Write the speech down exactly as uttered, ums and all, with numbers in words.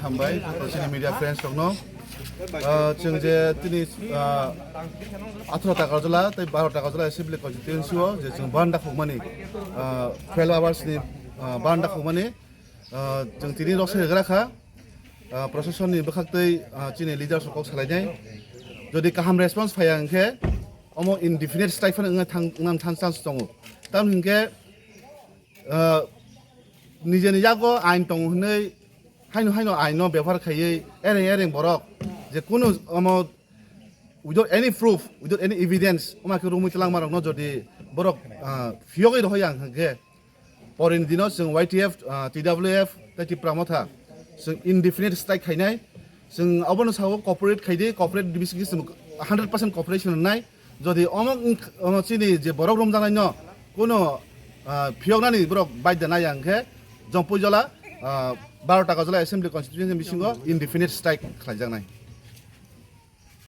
Hambai, chini media friends rokno. Ah, chwng je tini, ah, atharo ta Karjala tei baro ta Karjala Assembly Constituency o je chwng bandra khukmani, ah, twelve hours ni, ah, bandra khukmani, ah, chwng tini rok se gra kha, ah, proshasonni bwkhaktwi, ah, chini leaders rok kok salainai. Jodi kaham response phaiya hwnkhe omo indefinite strike phano wngna thang, wngna thang chance tongo. Tamni hwnkhe, ah, nijeni yago ain tongo hwnwi haino haino aino bebhar khaiwi ereng ereng borok je kunu omo without any proof, without any evidence, oma khe romwi twlangma rokno jodi borok, ah, phiyogwi rohoi ang hwnkhe, porini dino chwng Y T F, ah, T W F tei Tipra Motha chwng indefinite strike khainai. Chwng abono sao cooperate khaidi, cooperate bising chwng hundred percent cooperation nai. Jodi omo wng-, omo chini je borok romjaknaino kuno, ah, phiyoknani borok baidya nai ang khe, jompuijala, ah, baro ta Karjala Assembly Constituency bisingo indefinite strike khlaijaknai.